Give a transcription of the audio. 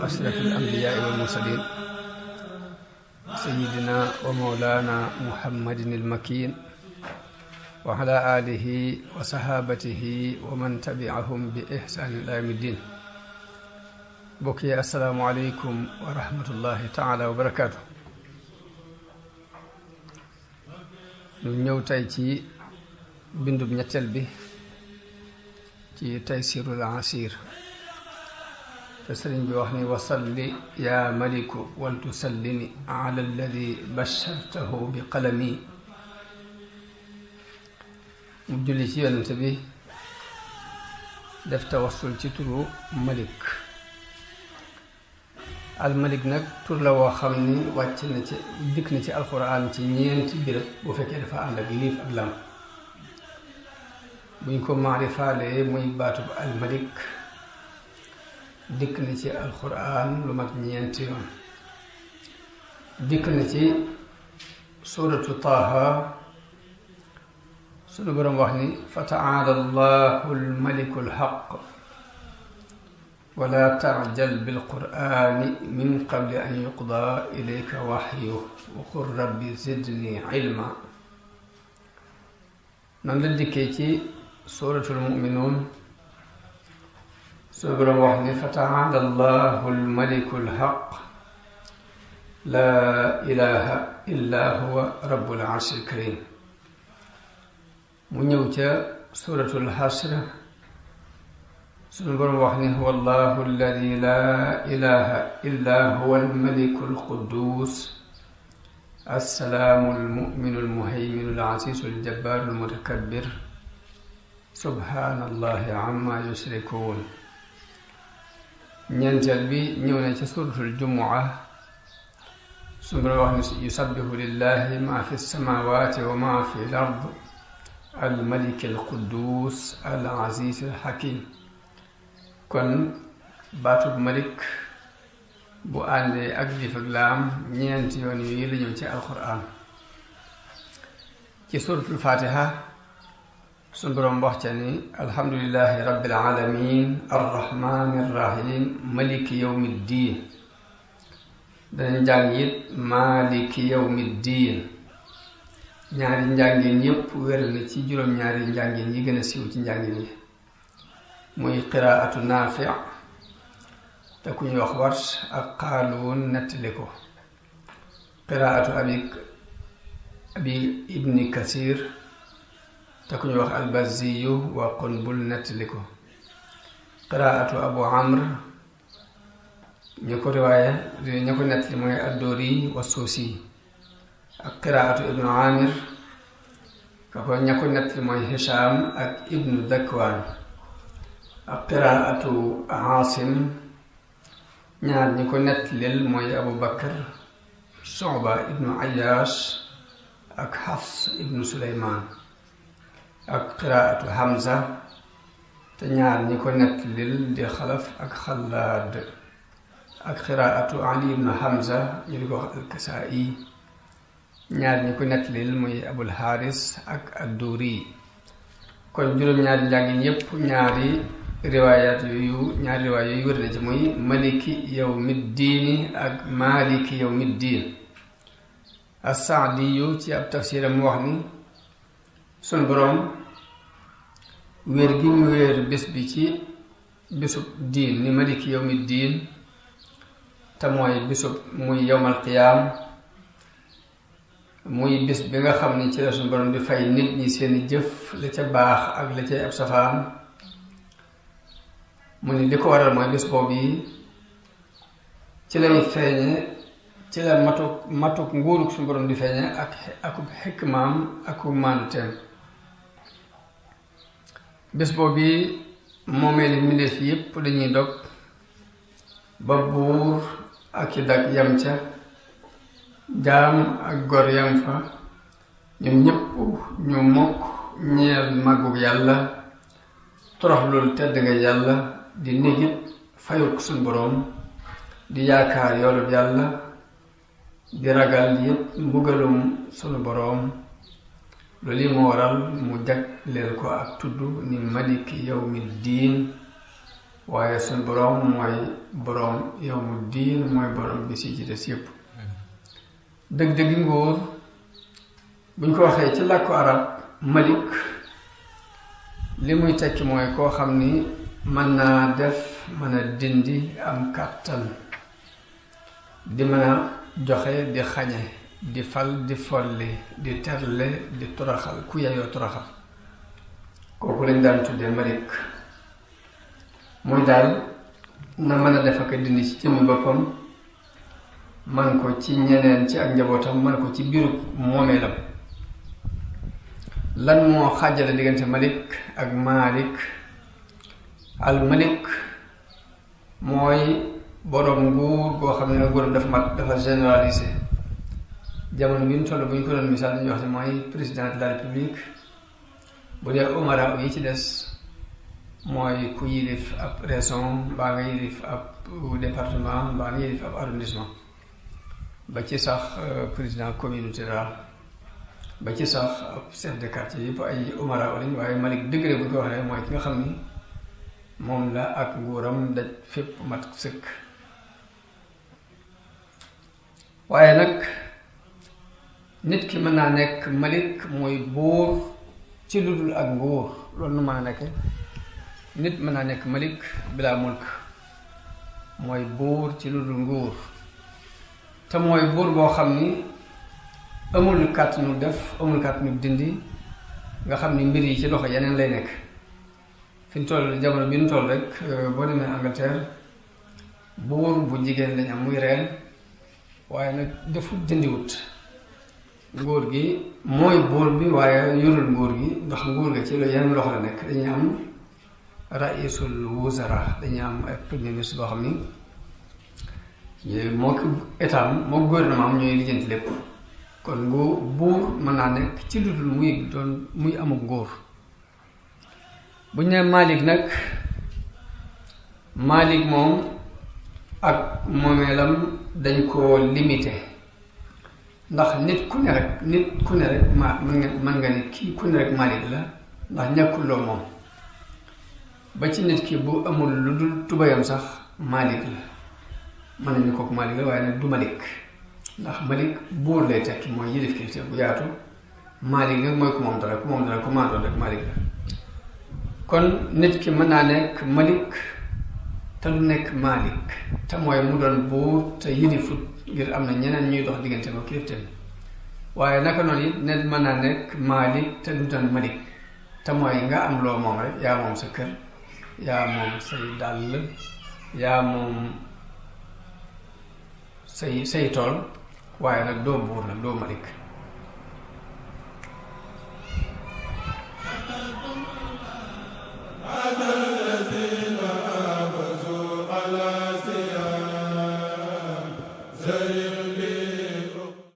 أشرف الأنبياء والمرسلين سيدنا ومولانا محمد المكين وعلى آله وصحابته ومن تبعهم بإحسان إلى يوم الدين. بوكي السلام عليكم ورحمة الله تعالى وبركاته. ñëw tay ci bindub ñettel bi ci taysirul asir te sëriñ bi wax ni wasalli ya maliku wal tusallimi ala alladi bashartahu bi qalami mu julli ci yonent bi def tawassul ci turu malik. al malik nag tur la woo xam ni wàcc na ci dikk na ci alquran ci ñeenti birab bu fekkee dafa ànd ak liif ak lam. buñ ko maarifaalee muy baatub al malik dikk na ci alquran lu mat ñeenti yoon. dikk na ci suratu taaha sunu borom wax ni fa taala allahu almaliku alxaq ولا تعجل بالقرآن من قبل أن يقضى إليك وحيه وقل ربي زدني علما. نندكيتي سورة المؤمنون سورة واحد فتعالى الله الملك الحق لا إله إلا هو رب العرش الكريم. من يوتا سورة الحشر سنبر وحنه هو الله الذي لا إله إلا هو الملك القدوس السلام المؤمن المهيمن العزيز الجبار المتكبر سبحان الله عما يشركون. ñeenteel bi ñëw na ci suratul jumu'a sunu wax ni yusabbihu lillahi ma fi samawati wa ma fi al-ard al-malik al-quddus al-aziz al-hakim. kon baatub malik bu àndee ak liif ak laam ñeenti yoon yooyu la ñëw ci alquran. ci suratul fatiha sunu boroom wax ca ni alhamdulillahi rabbil alamin arrahmani rrahim maliki yawmi ddin. danañ jàng it maliki yawmi ddin. ñaari njàngin yépp wér na ci juróom-ñaari njàngin yi gën a siiw ci njàngin yi muy qiraatu naafi te ku ñuy wax Warsh ak Qaaluun nettali ko. qiraatu abi ibni Kasir te ku ñuy wax Albaziyu wa Qunbul nettali ko. qiraatu abu Amr ñu ko riwaaya ñu ko nettali mooy Addoori wa Suusi. ak qiraatu ibnu Amir ka ko ña ko nettali mooy Hisham ak ibnu Dakwaan. ak qiraatu Aasim ñaar ñi ko nettalil mooy Abu Bakar Shu'ba ibnu Ayyash ak Hafs ibnu Suleymaan. ak qiraatu Hamza te ñaar ñi ko nettalil di Xalaf ak Xallaad. ak qiraatu Ali ibnu Hamza ñu di ko wax al-Kasaa'i ñaar ñi ko nettalil mooy Abul Haaris ak ad-Duuri. kon juróom-ñaari njàngin yépp ñaari riwaaya yooyu wér na ci muy maliki yawmi ddiini ak maliki yawmi ddiin. as-Saadiyu ci ab tafsiram mu wax ni sunu boroom wéer gi mu wéer bés bi ci bésub diin ni maliki yawmi ddiin te mooy bésub muy yawmal qiyaam muy bés bi nga xam ni ci la sunu boroom di fay nit ñi seeni jëf la ca baax ak la ca ab safaan. mu ni li ko waral mooy bés boobu yi ci lay feeñe ci la matuk nguurug suñu borom di feeñe akub xikmaam akub maanduteem. bés boobu yi moomee li mbindeef yépp dañuy dog ba buur ak i dag yam ca jaam ak gor yam fa ñoom ñépp ñu mokk ñeel màggug yàlla torox loolu tedd nga yàlla di négit fayuk suñ boroom di yaakaar yoolub yàlla di ragal yépp mbugalum sunu boroom loolu yi moo waral mu jagleel ko ak tudd ni maliki yawmi diin waaye sunu boroom mooy boroom yawmu diin mooy boroom bi si ci des yépp dëgg-dëggi nguur buñ ko waxee ci làkku arab malik li muy tekki mooy koo xam ni mën naa def mën a dindi am kàttan di mën a joxe di xañe di fal di folli di terle di toroxal ku yeyoo toroxal kooku lañ daan tuddee malik muy daal na mën a def ak dindi ci jëmmi boppam man ko ci ñeneen ci ak njabootam man ko ci biiru moomeelam lan moo xàjjale diggante malik ak maalik al malik mooy boroom nguur boo xam ne nguuram dafa mat dafa généralisé jamono bi ñu toll bu ñu ko doon misaal dañuy wax ne mooy président de la république bu dee umara yi ci des mooy ku yilif ab région mbaa nga yilif ab département mbaa nga yilif ab arrondissement ba ci sax président communauté rurale ba ci sax ab chef de quartier yëpp ay umara lañ waaye malik dëgg bu ñu ko waxee mooy ki nga xam ni moom la ak nguuram daj fépp mat sëkk waaye nag nit ki mën naa nekk malik mooy buur ci lu dul ak nguur loolu nu mën a nekk nit mën naa nekk malik bilaa mulk mooy buur ci lu dul nguur te mooy buur boo xam ni amul kàttanu def amul kàttanu dindi nga xam ni mbir yi ci loxo yeneen lay nekk fi ñu toll jamono bi ñu toll rek boo demee Angleterre buur bu jigéen lañ am muy reen waaye nag defut dindiwut nguur gi mooy buur bi waaye yorul nguur gi ndax nguur ga ci lu yeneen loxo la nekk dañuy am raisul wuzara dañuy am ay premier ministre boo xam ni moo ko état moo gouvernement am ñooy lijjanti lépp kon buur mën naa nekk ci lu dul muy amul nguur bu ñu nee Malik nag Malik moom ak moomeelam dañ koo limité ndax nit ku ne rek mën nga ni kii ku ne rek Malik la ndax ñàkkul loo moom ba ci nit ki bu amul lu dul tubayam sax Malik la mën nañu kooku Malik la waaye nag du Malik ndax Malik buur lay tekki mooy yilif kilifte bu yaatu Malik nag mooy ku moom dara ku maandoon rek Malik la kon nit ki mën naa nekk Malik te du nekk Malik te mooy mu doon buur te yilifut ngir am na ñeneen ñuy dox diggante ba kilifte waaye naka noonu it nit mën naa nekk Malik te du doon Malik te mooy nga am loo moom rek yaa moom sa kër yaa moom say dàll yaa moom say tool waaye nag doo buur nag doo Malik